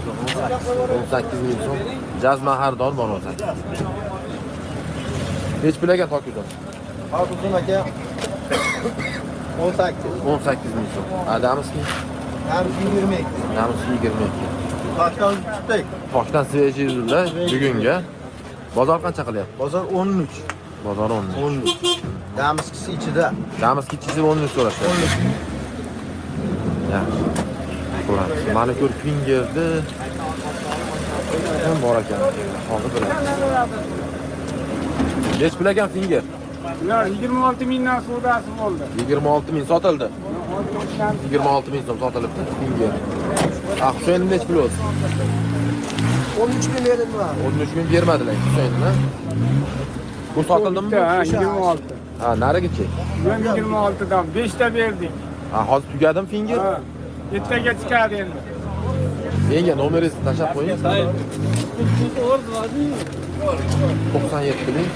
18 ming so'm. Jazman xaridor bor 18. Nechi pul ekan tok uzum? Tok uzum aka 18. 18 ming so'm. A damski? Damski 22. Damski 22. Tokdan uzib chiqdik. Tokdan свежий uzumlar bugunga. Bozor qancha qilyapti? Bozor 13. Bozor 13. 13. Damskisi ichida. Damski ichida 13 so'rashdi. 13. Yaxshi. Ko'ramiz. Manikyur fingerni ham bor ekan. Hozir bilamiz. Nechi pul ekan finger? Ular 26 mingdan sudasi bo'ldi. 26 ming sotildi. 26 ming so'm sotilibdi finger. A Husayn nechi pul o'zi? 13 ming berildi. 13 ming bermadilar Husaynni. Bu sotildimi? Ha, 26. Ha, narigichi. Men 26 dan 5 ta berdik. Ha, hozir tugadimi finger? Ha. Ertaga chiqadi endi. Menga nomeringizni tashlab qo'ying. 97 ming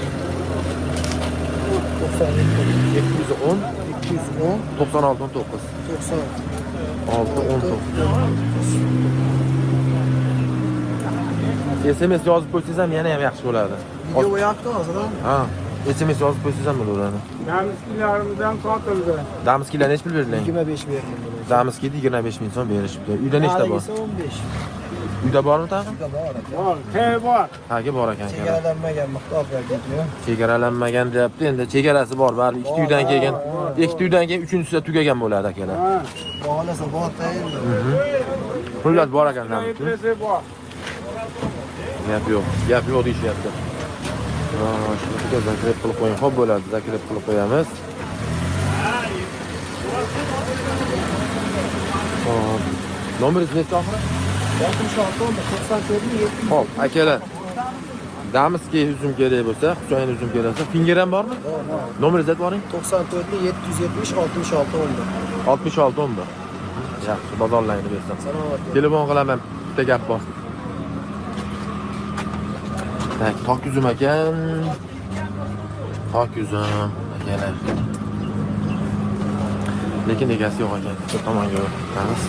710 210 96 19 90 6 19. SMS yozib qo'ysangiz ham yana ham yaxshi bo'ladi. Video bo'yapti hozir. Ha, SMS yozib qo'ysangiz ham bo'laveradi. Damskilarimiz ham sotildi. Damskilar nechi pul berdilar? 25 berdim buni. Damskiyni 25 ming so'm berishibdi. Uyda nechta bor? Narigisi 15. Uyda bormi tag'in? Uyda bor aka. Bor, T bor. Hagi bor ekan. Akalar. Chegaralanmagan miqdor ketmiyor. Chegaralanmagan deyapti. Endi chegarasi bor. Baribir ikkita uydan kelgan. Ikkita uydan keyin uchinchisida tugagan bo'ladi akalar. Ha. Xohlasa bor endi. Xullas bor ekan damski. Kilometrasi bor. Gap yo'q. Gap yo'q deyishyapti. Ha, shuni закреп qilib qo'ying. Xo'p bo'ladi, закреп qilib qo'yamiz. Xo'p. Nomeringiz necha oxiri? 66 94 7. Xo'p, akalar. Damski uzum kerak bo'lsa, Husayn uzum kerak bo'lsa, finger ham bormi? Nomeringizni aytib boring. 94 770 66 11. 66 11. Yaxshi, bozorlarni bersin. Salomat. Telefon qilaman, bitta gap bor. Так, tok uzum ekan. Tok uzum akalar. Lekin egasi yo'q ekan. Bir tomonga o'tamiz.